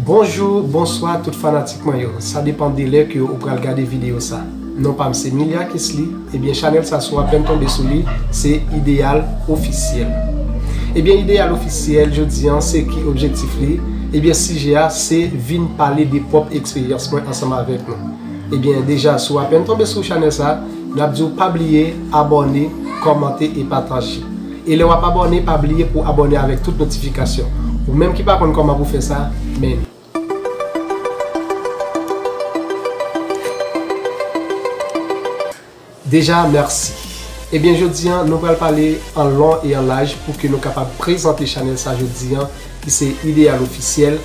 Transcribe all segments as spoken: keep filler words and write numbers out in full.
Bonjou, bonswa tout fanatik mwen yo. Sa depann de lè ke ou pral gade videyo sa. Non pa m se Milia Kesly. Ebyen, chanèl sa si w apèn tonbe sou li, se Idéal Officiel. Ebyen, Idéal Officiel, jodi an, se ki objektif li? Ebyen, sijè a, se vin pale de pwòp eksperyans mwen ansanm avèk nou. Ebyen, deja, si w apèn tonbe sou chanèl sa, n ap di w pa bliye abòne, kòmante e pataje. E lè w ap abòne, pa bliye pou abòne avèk tout notifikasyon. Ou menm ki pa konn kòman pou fè sa, men Deja, mèsi. Ebyen, jodi an, nou pral pale an lon e an laj pou ke nou kapab prezante chanèl sa jodi an, ki se Idéal Officiel.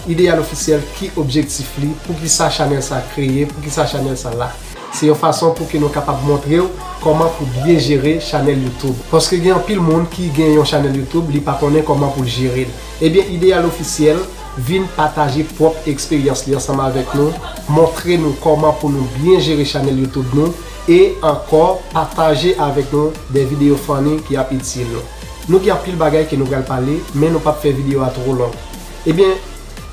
Idéal Officiel, ki objektif li, poukisa chanèl sa kreye, poukisa chanèl sa la. Se yon fason pou ke nou kapab montre w kòman pou byen jere chanèl YouTube. Paske gen anpil moun ki gen yon chanèl YouTube, li pa konnen kòman pou l jere l. Ebyen, Idéal Officiel vin pataje pwòp eksperyans li ansanm avèk nou, montre nou kòman pou nou byen jere chanèl YouTube nou, e ankò pataje avèk nou de videyo funny ki ap itil nou. Nou gen anpil bagay ke nou pral pale, men nou p ap fè videyo a twò long. Ebyen,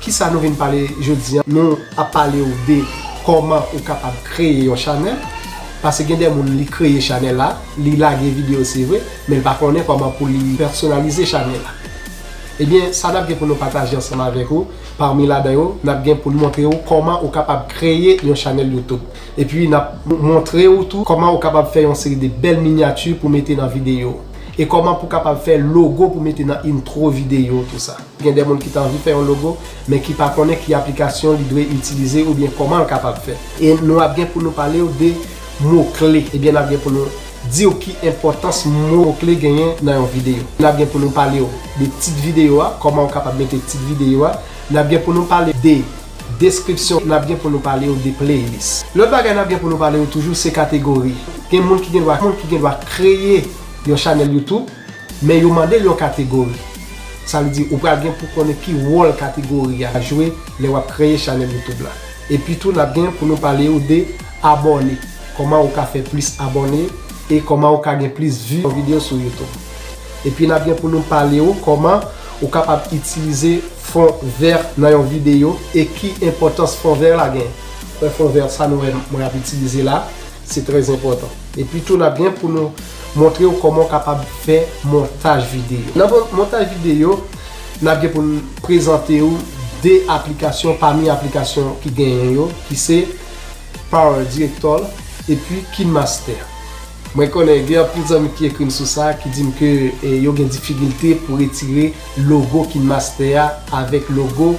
kisa nou vin pale jodi an? Nou ap pale w de kòman ou kapab kreye yon chanèl, paske gen de moun li kreye chanèl la, li lage videyo se vre, men l pa konnen kòman pou li pèsonalize chanèl la. Ebyen, sa n ap gen pou nou pataje ansanm avèk ou, pami ladan yo, n ap gen pou n montre w kòman ou kapab kreye yon chanèl YouTube. Epi, n ap montre w tou kòman ou kapab fè yon seri de bèl minyati pou mete nan videyo. E kòman pou kapab fè logo pou mete nan intro videyo, tou sa. Gen de moun ki ta anvi fè yon logo, men ki pa konnen ki aplikasyon li dwe itilize oubyen kòman l kapab fè. E nou ap gen pou nou pale w de mo kle. Ebyen, n ap gen pou nou di w ki enpòtans mo kle genyen nan yon videyo. N ap gen pou nou pale w de tit videyo a, kòman w kapab mete tit videyo a. N ap gen pou nou pale de deskripsyon, n ap gen pou nou pale w de playlist. Lòt bagay n ap gen pou nou pale w toujou se kategori. Gen moun ki gen dwa, moun ki gen dwa kreye yon chanèl YouTube, men yo mande l yon kategori. Sa vle di ou pral gen pou konnen ki wòl kategori a jwe lè w ap kreye chanèl YouTube la. Epi tou n ap gen pou nou pale w de abòne. Kòman ou ka fè plis abòne e kòman ou ka gen plis vi yon videyo sou YouTube. Epi n ap gen pou nou pale w kòman ou kapab itilize fon vè nan yon videyo e ki enpòtans fon vè la gen. Wè fon vè sa nou wè mwen ap itilize la, se trè enpòtan. Epi tou n ap gen pou nou montre w kòman w kapab fè montaj videyo. Nan mon-, montaj videyo, n ap gen pou n prezante w de aplikasyon pami aplikasyon ki genyen yo, ki se Power Director epi KineMaster. Mwen konnen gen anpil zanmi ki ekri m sou sa, ki di m ke, e, yo gen difikilte pou retire logo KineMaster a avèk logo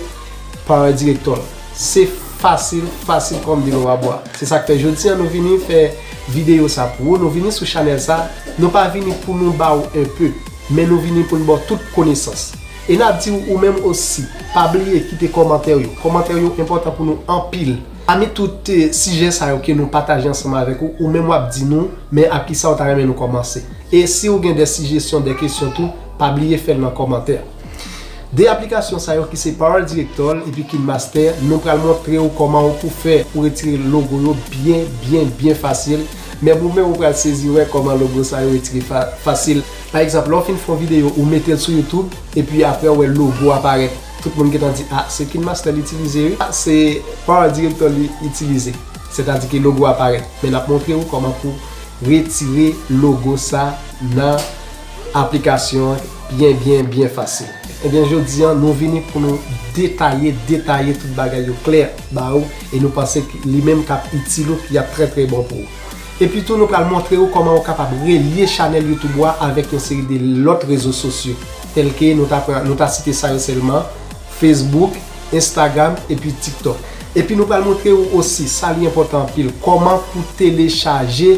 Power Director. Se fasil, fasil kòm de lwa bwa. Se sa k fè jodi an nou vini fè videyo sa pou ou, nou vini sou chanèl sa, nou pa vini pou nou ba w enpe, men nou vini pou n ba w tout konesans. E n ap di w, ou menm osi, pa bliye kite kòmantè yo. Kòmantè yo enpòtan pou nou anpil. Pami tout, eh, sijè sa yo ke nou pataje ansanm avèk ou, ou menm w ap di nou, men ak kisa w ta renmen nou kòmanse. E si w gen de sijesyon, de kesyon tou, pa bliye fè l nan kòmantè. De aplikasyon sa yo ki se Power Director epi KineMaster, nou pral montre w kòman w pou fè pou retire logo yo byen, byen, byen fasil. Men ou menm ou pral sezi wè kòman logo sa yo retire fa-, fasil. Pa egzanp, lè w fin fè yon videyo, ou mete l sou YouTube, epi apre w wè logo a parèt. Tout moun gentan di, "Ah, se KineMaster li itilize, wi. Ah, se Power Director li itilize." Sètadi ke logo a parèt. Men n ap montre w kòman pou retire logo sa nan aplikasyon an byen, byen, byen fasil. Ebyen, jodi an, nou vini pou nou detaye, detaye tout bagay yo klè ba ou, e nou panse ke li menm k ap itil ou, ki ap trè, trè bon pou ou. Epi tou, nou pral montre ou kòman ou kapab relye chanèl YouTube ou a avèk yon seri de lòt rezo sosyo, tèlke nou ta pran, nou ta site sa yo sèlman, Facebook, Instagram, epi TikTok. Epi nou pral montre ou osi, sa li enpòtan anpil, kòman pou telechaje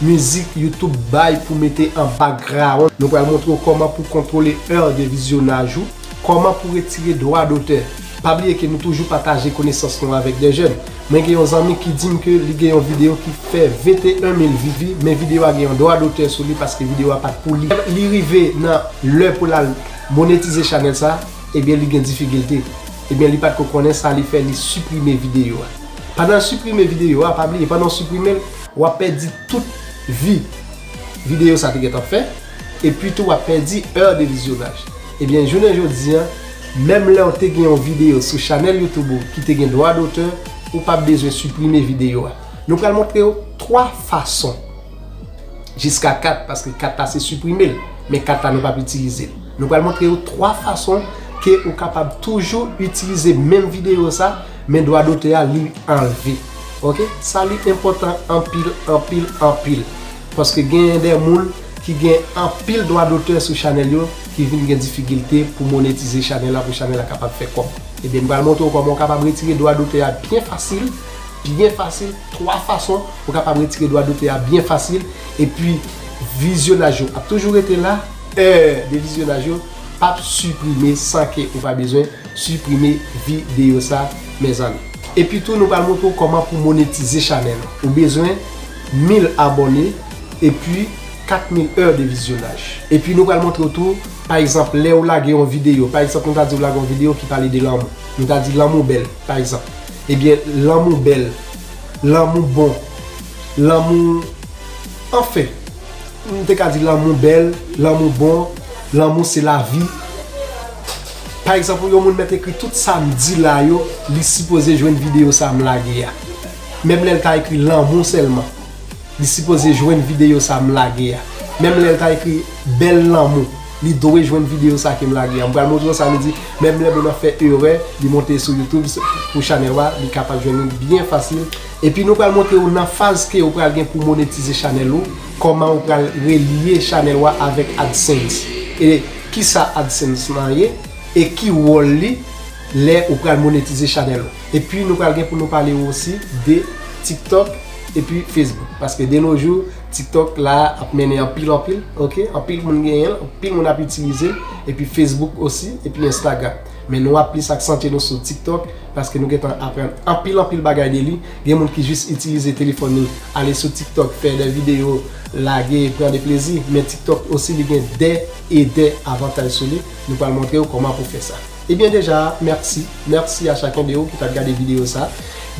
mizik YouTube bay pou mete an background. Nou pral montre ou kòman pou kontwole è de vizyonaj ou, kòman pou retire dwa dotè. Pa bliye ke nou toujou pataje konesans nou avèk de jèn. Mwen gen yon zanmi ki di m ke li gen yon videyo ki fè venteyen mil vi, men videyo a gen yon dwa dotè sou li paske videyo a pa t pou li. Li rive nan lè pou l al monetize chanèl sa, ebyen li gen difikilte. Ebyen li pa t ko konnen sa, li fè li siprime videyo a. Pandan l siprime videyo a, pa bliye, pandan w siprime l, w ap pèdi tout vi videyo sa te gentan fè, epi tou w ap pèdi è de vizyonaj. Ebyen, jounen jodi an, Menm lè w te gen yon videyo sou chanèl YouTube ou ki te gen dwa dotè, ou p ap bezwen siprime videyo a. Nou pral montre w twa fason, jiska kat, paske kat la se siprime l, men kat la nou p ap itilize l. Nou pral montre w twa fason ke ou kapab toujou itilize menm videyo sa, men dwa dotè a li anlve. Oke? Sa li enpòtan anpil, anpil, anpil. Paske genyen de moun ki gen anpil dwa dotè sou chanèl yo ki vin gen difikilte pou monetize chanèl la, pou chanèl la kapab fè kòb. Ebyen, m pral montre w kòman w kapab retire dwa dotè a byen fasil, byen fasil, twa fason ou kapab retire dwa dotè a byen fasil, epi vizyonaj yo ap toujou rete la, è de vizyonaj yo p ap siprime san ke ou pa bezwen siprime videyo sa, mezanmi. Epi tou, nou pral montre w kòman pou monetize chanèl ou. Ou bezwen mil abòne epi kat mil è de vizyonaj. Epi nou pral montre w tou, pa egzanp, lè ou lage yon videyo, pa egzanp, nou ta di ou lage yon videyo ki pale de lanmou. Nou ta di lanmou bèl, pa egzanp. Ebyen, lanmou bèl, lanmou bon, lanmou, anfen, m te ka di lanmou bèl, lanmou bon, lanmou se lavi. Pa egzanp, yon moun mèt ekri tout sa m di la yo, li sipoze jwenn videyo sa m lage a. Menm lè l ta ekri lanmou sèlman, li sipoze jwenn videyo sa m lage a. Menm lè l ta ekri bèl lanmou, li dwe jwenn videyo sa ke m lage a. M pral montre w sa, nou di, menm lè moun nan fè erè, li monte sou YouTube, pou chanèl la, li kapab jwenn li byen fasil. Epi nou pral montre w nan faz ke ou pral gen pou monetize chanèl ou, kòman ou pral relye chanèl ou avèk AdSense. E kisa AdSense lan ye, e ki wòl li lè ou pral monetize chanèl ou. Epi nou pral gen pou nou pale w osi de TikTok epi Facebook. Paske de nos jours, TikTok la ap mennen anpil, anpil, oke? Anpil moun genyen l, anpil moun ap itilize l, epi Facebook osi, epi Instagram. Men nou ap plis aksantye nou sou TikTok, paske nou gentan aprann anpil, anpil bagay de li. Gen moun ki jis itilize telefòn li, ale sou TikTok, fè de videyo, lage, pran de plezi. Men TikTok osi, li gen de e de avantaj sou li. Nou pral montre w kòman pou fè sa. Ebyen deja, mèsi. Mèsi a chacun de vous ki t ap gade videyo sa.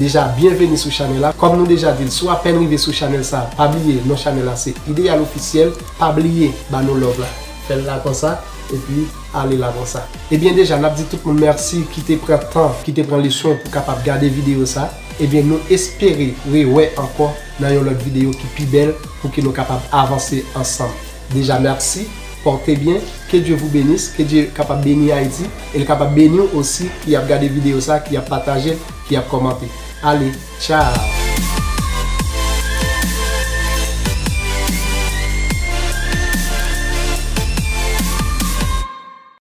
Deja, byenveni sou chanèl la. Kòm nou deja di l, si w apèn rive sou chanèl sa, pa bliye, non chanèl la se Idéal Officiel. Pa bliye, ba nou love la. Fè l la konsa, epi ale la konsa. Ebyen deja, n ap di tout moun mèsi ki te pran tan, ki te pran leson pou kapab gade videyo sa. Ebyen, nou espere rewè ankò nan yon lòt videyo ki pi bèl pou ke nou kapab avanse ansanm. Deja, mèsi. Portez bien. Que Dieu vous bénisse. Que Dieu kapab beni Ayiti. E l kapab beni w osi ki ap gade videyo sa, ki ap pataje l, ki ap kòmante. Ale, tchao.